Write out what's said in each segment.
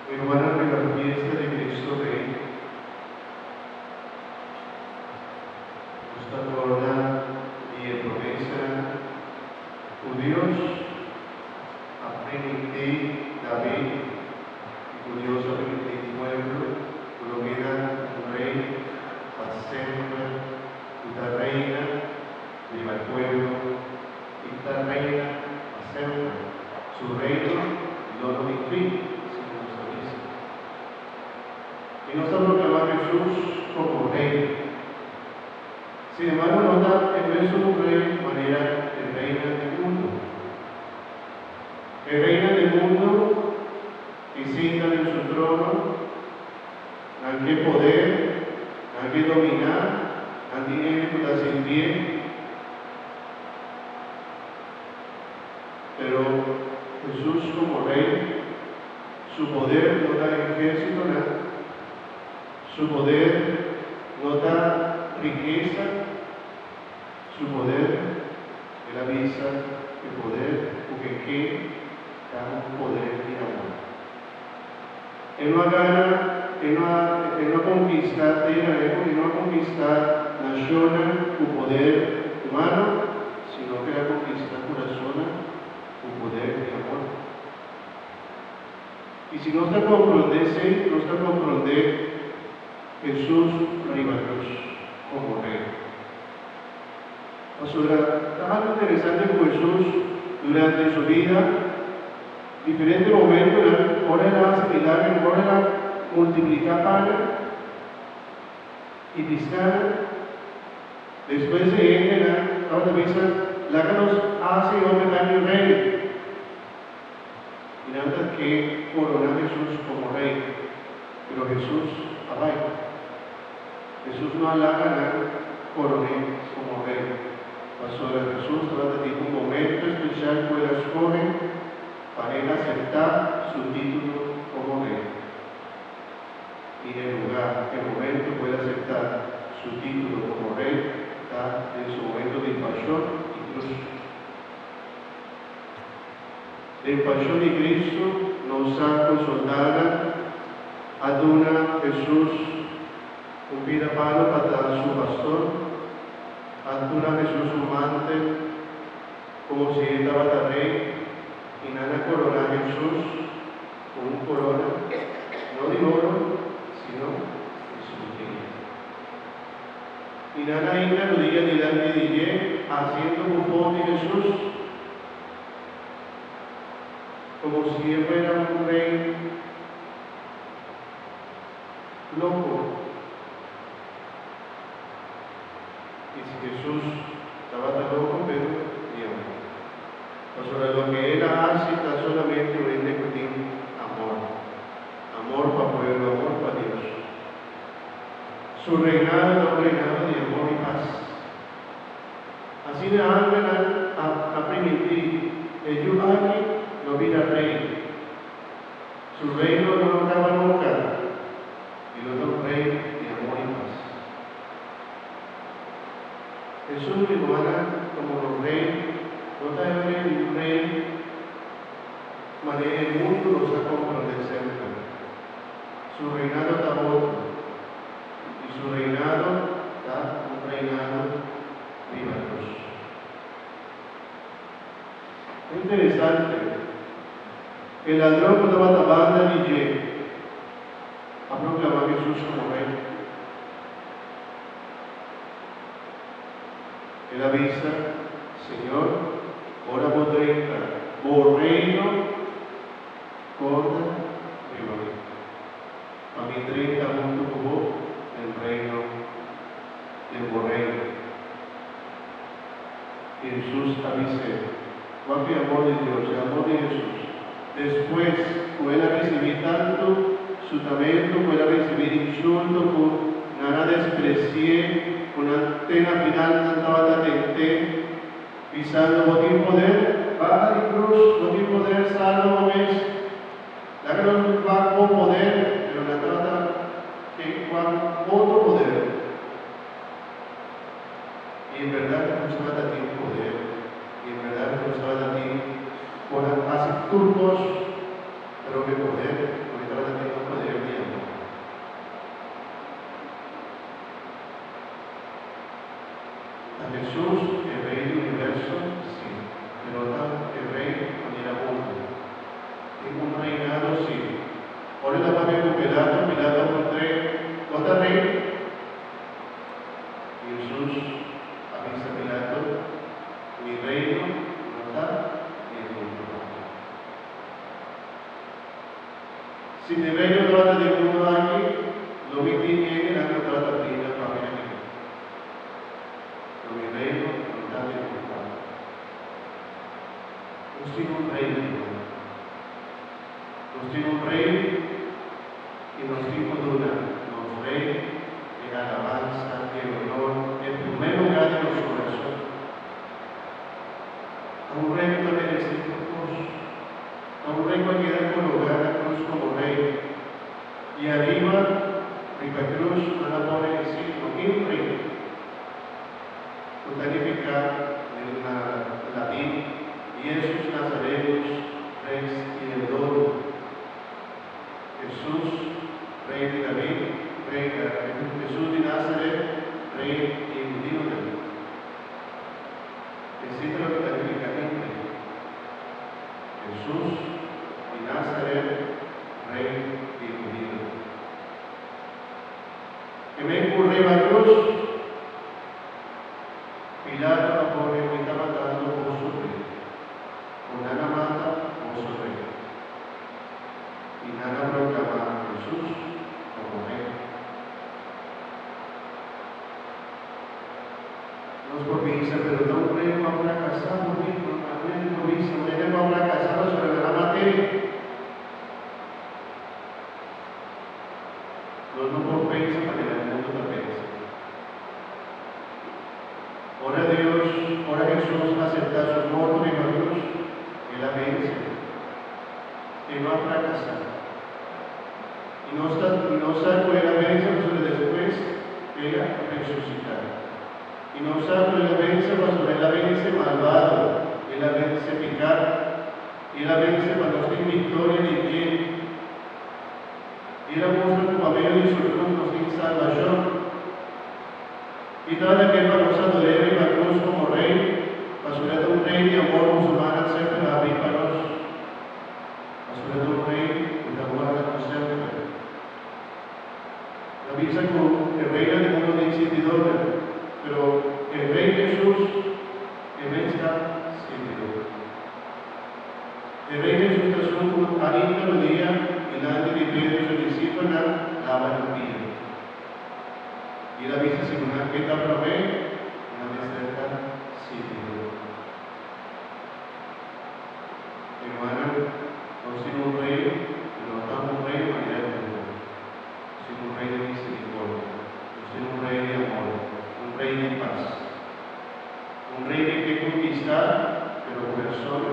Hermana, de la fiesta de Cristo Rey, nos corona y promesa, cu Dios a permitir David y cu Dios a permitir el pueblo, cu lo queda un rey para siempre, cu ta reina riba el pueblo y ta reina pa siempre. Su reino no lo tin fin, segun nos ta bisa. Y nos ta proclama Jesús como Rey. Sin embargo, no ta e mesun rey manera e reinan di mundu. E reinan di mundu ki sinta den su trono, nan ke poder, nan ke dominá, nan tin hende ku ta sirbié. Pero Hesus komo Rei, su poder no ta ejércitonan, su poder no ta rikesa, su poder, el a bisa, e poder ku ke ke ta un poder di amor. E no a gana, e no a, e no a konkistá tera, e no a konkistá nashonnan ku poder humano, sino ku el a konkistá kurasonnan ku poder di amor. I si nos ta komprondé esei, nos ta komprondé Hesus riba krus komo Rei. Pasobra ta algu interesante ku Hesus durante su bida, diferente momentunan ora el a hasi milager, ora el a multipliká pannan i piskanan, despues e hendenan tabata bisa, Laga nos hasi e homber aki rei. I nan ta ke koroná Hesus komo rei, pero Hesus a bai. Hesus no a laga nan koroné komo rei, pasobra Hesus tabata tin un momento spesial ku el a skohe pa el aseptá su título komo rei. I e lugá, e momento ku el aseptá su título komo rei ta den su momento di pashon i krus. Den Pashon di Cristo nos sa cu soldanan a duna Jesus un pida palo pa ta su pastor, a duna Jesus un mantel como si e tabata rey y nan a corona Jesus cu un corona no di oro sino di sumpiña. Y nan a hinca rudia dilanti di dje haciendo bufon di Jesus. Como si e fuera un rey loco. Y si Jesús tabata loco, pero di amor. Pasobra loke el a haci ta solamente un hende cu tin amor. Amor pa pueblo, amor pa Dios. Su reinado ta un reinado di amor y paz. Asina angelnan a primintí, E yu aki lo bira rei. Su reino lo no kaba nunka, i lo ta un reino di amor i pas. Hesus riba komo nos Rei no ta e un rei manera e mundu nos a komprondé semper. Su reinado ta otro. I su reinado ta un reinado riba cruz. Interesante, e ladron ku tabata banda di dje a proklama Hesus komo Rei. El a bisa, Señor, ora bo drenta bo reino, korda riba mi. Pa mi drenta huntu ku bo den reino, den bo reino. I Hesus a bis'é, Wak e amor di Dios, e amor di Hesus. Despues ku el a risibí tantu sutamentu, ku el a risibí insulto, ku nan a despresi'é, ku nan te na final nan tabata tent'é, bisando, Bo tin poder, baha di krus, bo tin poder, salba bo mes. Laga nos wak bo poder, pero nan tabata ke wak otro poder. I en bèrdat nos tabata tin poder, i en bèrdat nos tabata tin por a hasi tur kos, pero e poder ku e tabata tin. Hesus, e Rei di universo? Sí, pero ta e Rei manera mundu. Tin un reinado? Sí. Ora el a papia ku Pilato, Pilato a puntr'é, Bo ta rei? Hesus a bisa Pilato, Mi reino no ta di e mundu aki. Si mi reino tabata di e mundu aki, lo mi tin hendenan ku tabata bringa pa mi aki. Pero mi reino no ta di e mundu aki. Nos tin un rei, rumannan. Nos tin un rei i nos tin ku duna nos rei e alabansa, e honor, e promé lugá di nos kurason. Ta un rei ku ta meresé tur kos. Ta un rei ku a keda kologá na krus komo rei. I ariba riba e krus nan a pone e signo INRI, ku ta nifiká na latin, Jesus Nazarenus Rex Iedorum, Hesus, Rei di David, Rei, Hesus di Nazaret, Rei di e hudionan. Esei ta loke ta nifiká INRI. Hesus di Nazaret, Rei di e hudionan. E men ku riba krus, Pilato a pone mi ta matando boso rei. Ku nan a mata boso rei. I nan a proklamá Hesus komo rei. Nos por bisa, pero ta un rei ku a frakasá por mi, algun hende por bisa, un hende ku a frakasá pasobra nan a mat'é. Nos no por pensa manera e mundu ta pensa. Ora Dios, ora Hesus aseptá su morto riba krus, el a vense. E no a frakasá. I nos ta, i nos sa ku el a vense pasobra despues el a resusitá. I nos sa ku el a vense pasobra el a vense malbado, el a vense piká, i el a vense pa nos tin viktoria di dje. I el a mustra ku pa medio di su krus nos tin salbashon. I tabata ke pa nos ador'é riba krus komo Rei, pasobra e ta un Rei di amor ku su mannan semper a habrí pa nos. Pasobra e ta un Rei ku ta warda nos semper. Ta bisa ku e reinan di mundu tin sirbidornan, pero e Rei Hesus e mes ta sirbidor. E Rei Hesus ta esun ku ainda lo dia dilanti di Pedro su disipelnan laba nan pia. I el a bisa si ku nan ke ta promé, nan mester ta sirbidor. Hermana, nos tin un Rey, pero no ta un Rey manera e mundo, sino un Rey di misericordia. Nos tin un Rey di amor, un Rey di paz. Un Rey ke ke conquista, pero corazon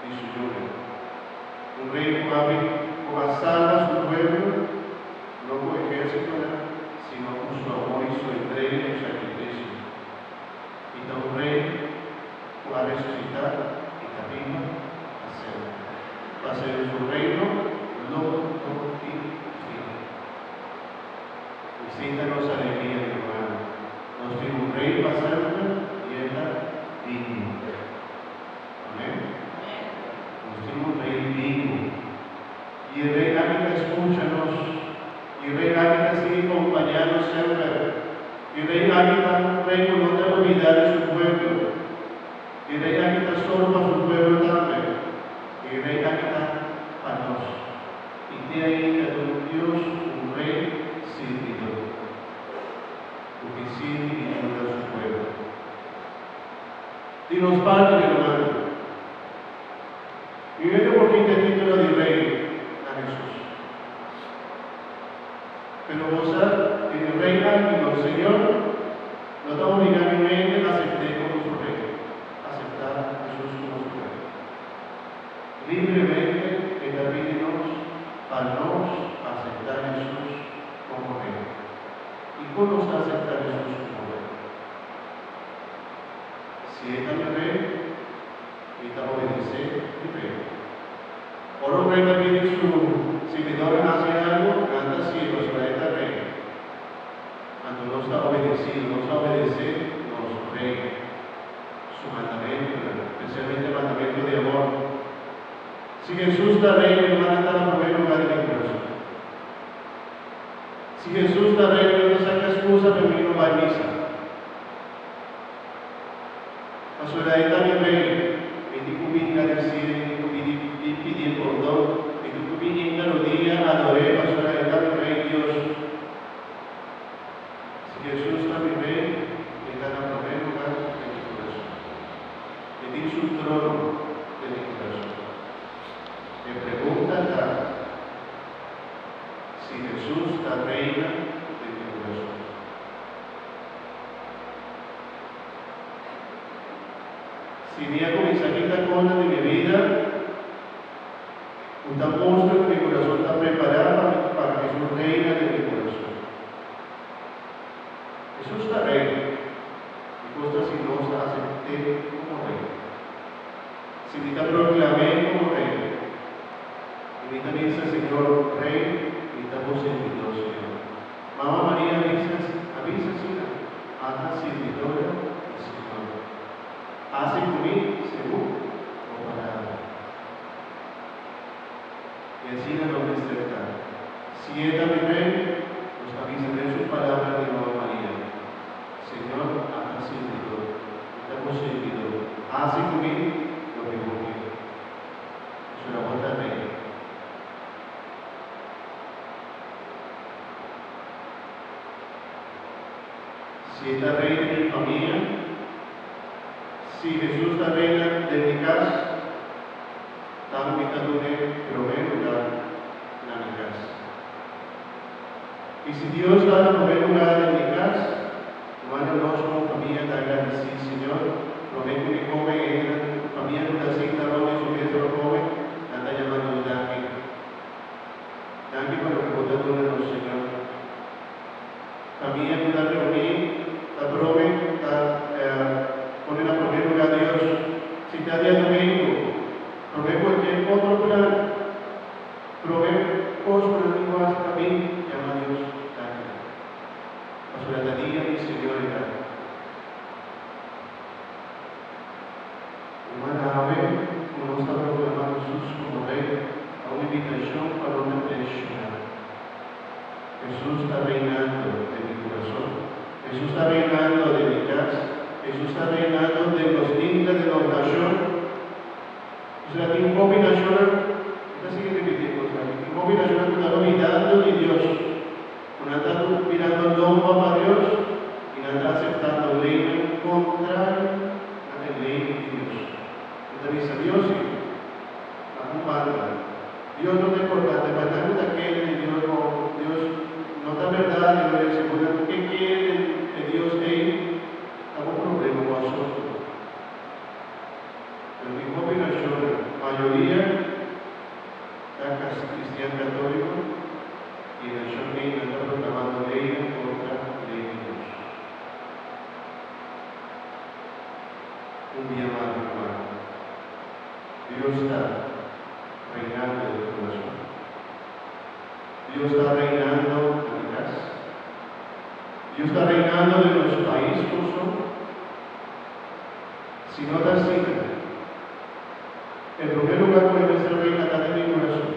di su yunan. Un Rey cu a bin, cu a salba su pueblo, no cu ehercitonan, sino cu su amor y su entrega y su sacrificio. I ta un Rey ku a resusitá i ta biba pa semper. Pasobra su Reino lo no tin fin. Esei ta nos alegria, mi rumannan. Nos tin un Rey pa semper i e ta bibu. Amèn. Nos tin un Rey bibu. I e Rey aki ta skucha nos. I e Rey aki ta sigui kompañá nos semper. E rei aki ta un rei ku no ta olbidá di su pueblo. E rei aki ta solo pa su pueblo tambe. E rei aki ta pa nos. I te ainda ta un Dios, un Rei sirbidó, ku ke sirbi i yuda su pueblo. Di nos parti, mi rumannan, mi mester por kita e título di rei na Hesus. Pero bo sa, e Rey aki, nos Señor, no ta obligá niun hende asept'é komo su Rey, aseptá Hesus komo su Rey. Libremente e ta pidi nos pa nos aseptá Hesus komo Rey. I kon nos ta aseptá Hesus komo Rey? Si e ta mi Rey, mi ta obedesé mi Rey. Ora un rey ta pidi su sirbidornan hasi algu, nan ta hasié pasobra e ta rey. Anto nos ta obedesido, nos ta obedesé nos rey. Rei, su mandamentunan, spesialmente e mandamentu di amor. Si Hesus ta Rei, mi rumannan ta na promé lugá di mi kurason. Si Hesus ta Rei, mi no ta saka skusa pa mi no bai misa. Pasobra e ta mi Rei, mi tin ku bin gradisí, mi tin ku bin pidié pordon, mi tin ku bin hinka rodia ador'é, pasobra e ta mi Rei Dios. Si Hesus ta mi Rei, e ta na promé lugá den mi kurason. E tin su trono den mi kurason. E pregunta ta si Hesus ta reina den mi kurason. Si mi a kuminsá kita kosnan di mi bida ku ta mustra ku mi kurason ta prepará pa mi pa Hesus reina den mi kurason. Hesus ta Rei, i kos ta si nos ta asept'é komo Rei. Si mi ta proklam'é komo Rei, i mi ta bisa, Señor Rei, mi ta bo sirbidó, Señor. Mama Maria a bisa, a bisa asina, Ata sirbidora di Señor. Hasi ku mi segun bo palabra. I asina nos mester ta. Si e ta mi Rei, nos ta bisa mesun palabra di Mama Maria, Señor, ata sirbidor, mi ta bo sirbidor, hasi ku mi loke bo ke. Pasobra bo ta Rei. Si e ta rei den mi famia, si Hesus ta reina den mi kas, tambe mi ta dun'é promé lugá na mi kas. I si Dios ta na promé lugá den mi kas, humano nos komo famia ta agradisí Señor, promé ku mi kome e hendenan ku famia ku ta sinta rònt di su mesa pa kome, nan ta yama Dios danki. Danki pa loke bo ta duna nos, Señor. Famia ku ta reuní ta prome ta pone na promé lugá Dios. Si ta diadomingu, promé kualkier otro plan, promé kos ku nan tin ku hasi ta bin yama Dios danki. Pasobra ta dia di Señor e ta. Ruman awe ku nos ta proklamá Hesus komo Rei ta un invitashon pa nos reflekshoná. Hesus ta reinando den mi kurason. Hesus ta reinando den mi kas. Hesus ta reinando den nos isla, den nos nashon. Pasobra tin hopi nashonnan, mi ta sigui ripití e kos aki, tin hopi nashonnan ku ta olvidando di Dios, ku nan ta birando lomba pa Dios i nan ta aseptando leynan kontrario na e ley di Dios. Mi ta bisa Dios si, na un banda, Dios no ta importante, pa nan ku ta kere den Dios o Dios no ta berdad, e lo e segun nan ku ke kere den e Dios ei, ta bo problema, bo asuntu. Pero tin hopi nashonnan, mayoria ta kristian katóliko, i e nashon ei nan ta proklamando leynan kontra ley di Dios. Un bia mas, ruman, Dios ta reinando den kurason. Dios ta reinando na mi kas. Dios ta reinando den nos pais, Kòrsou. Si no ta asina, e promé lugá ku e mester reina ta den mi kurason.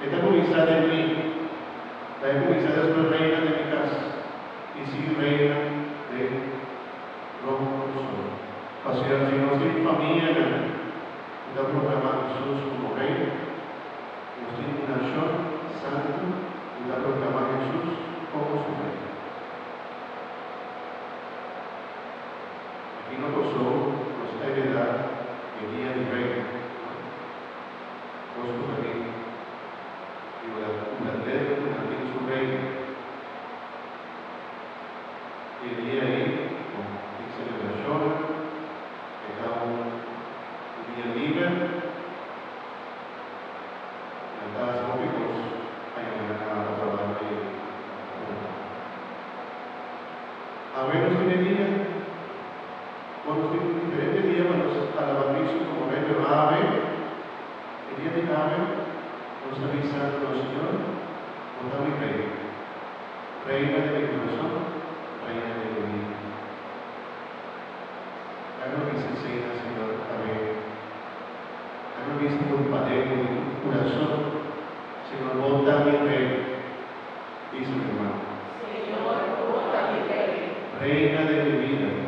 E ta kuminsá den mi, ta e kuminsá despues reina den mi kas i sigui reina den rònt Kòrsou. Pasobra si nos tin famianan ku ta proklamá Hesus komo Rei, nos tin un nashon santu ku ta proklamá Hesus komo su Rei. Aki na Kòrsou nos ta heredá e dia di Rei, no? Kos ku ta bin di hulandes ku nan tin su rei. E dia ei, bon, tin selebrashonnan, e ta un dia liber, nan ta hasi hopi kos aña na otro banda di Hulanda. Awe nos tin e dia, bon nos tin diferente dia pa nos alaba Cristo como Rey, pero awe, e dia di awe, nos ta bisa nos Señor, Bo ta mi Rey, Reina den mi curason, Reina den mi bida. Laga nos bisa esei na Señor awe. Laga nos bisa for paden di kurason, Señor, Bo ta mi Rei. Bisa, mi ruman. Señor, Bo ta mi Rei. Reina den mi bida.